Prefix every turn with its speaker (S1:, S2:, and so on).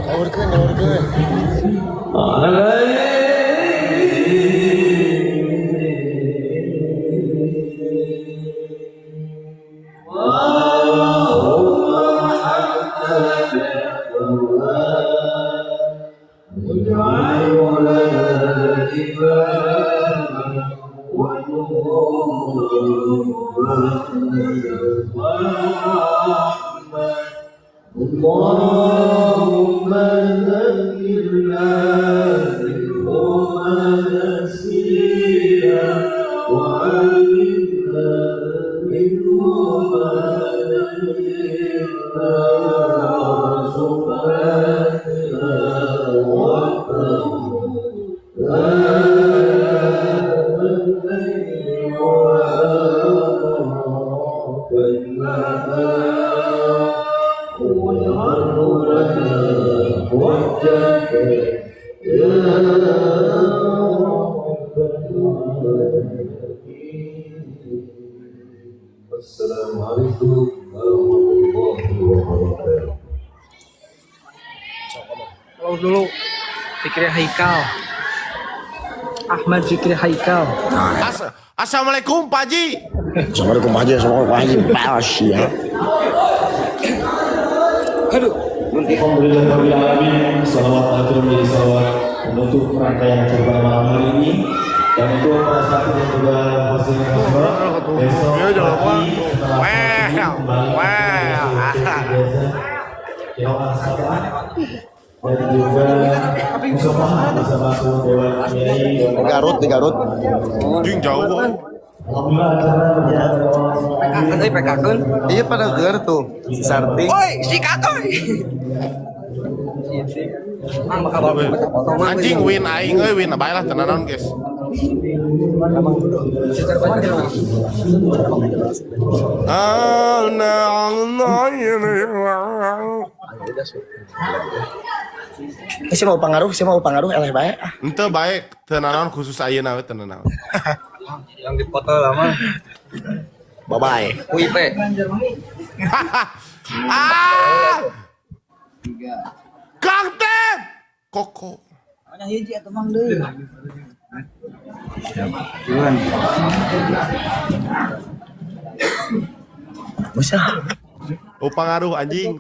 S1: Ngawurkeun, ngawurkeun.
S2: اللهم ذكرنا منه ما نسينا وعلمنا منه ما جهلنا وارزقنا تلاوته آناء الليل وأطراف النهار واجعله لنا حجة يا رب العالمين. السلام عليكم ورحمة الله وبركاته.
S3: Follow dulu. Fikri Haikal. Ahmad Fikri Haikal.
S4: Assalamualaikum, Pak Haji.
S1: Assalamualaikum, Pak Haji, assalamualaikum, Pak Haji. Pas ya.
S5: Alhamdulillahirabbil, salawat akhir menjadi salawat penutup rangkaian acara pada malam hari ini. Dan untuk para santri dan juga hostnya, besok pagi setelah sholat subuh kembali ke biasa Qiraah Sabah dan juga musafahan bersama seluruh dewan kiai dan
S1: Di Garut, di Garut.
S4: Jing jauh.
S5: Alhamdulillah acara berjalan dengan
S3: PK-keun euy, PK-keun.
S1: Iya, pada ger tuh. Si Sarti.
S3: Oi, sikat oi. Mang bakal bawa foto mang.
S4: Anjing, win aing euy, win bae lah, tenan naon, guys. Ah, nah, nah,
S1: Eh, sih mau pengaruh, sih mau pengaruh eleh bae. Ah.
S4: Ente baik, tenan naon khusus ayeuna we tenan naon.
S3: Yang dipoto lama.
S1: Bye bye.
S3: UIP.
S4: Ah! Kang Tep! Koko.
S1: Bisa.
S4: Oh, pengaruh anjing.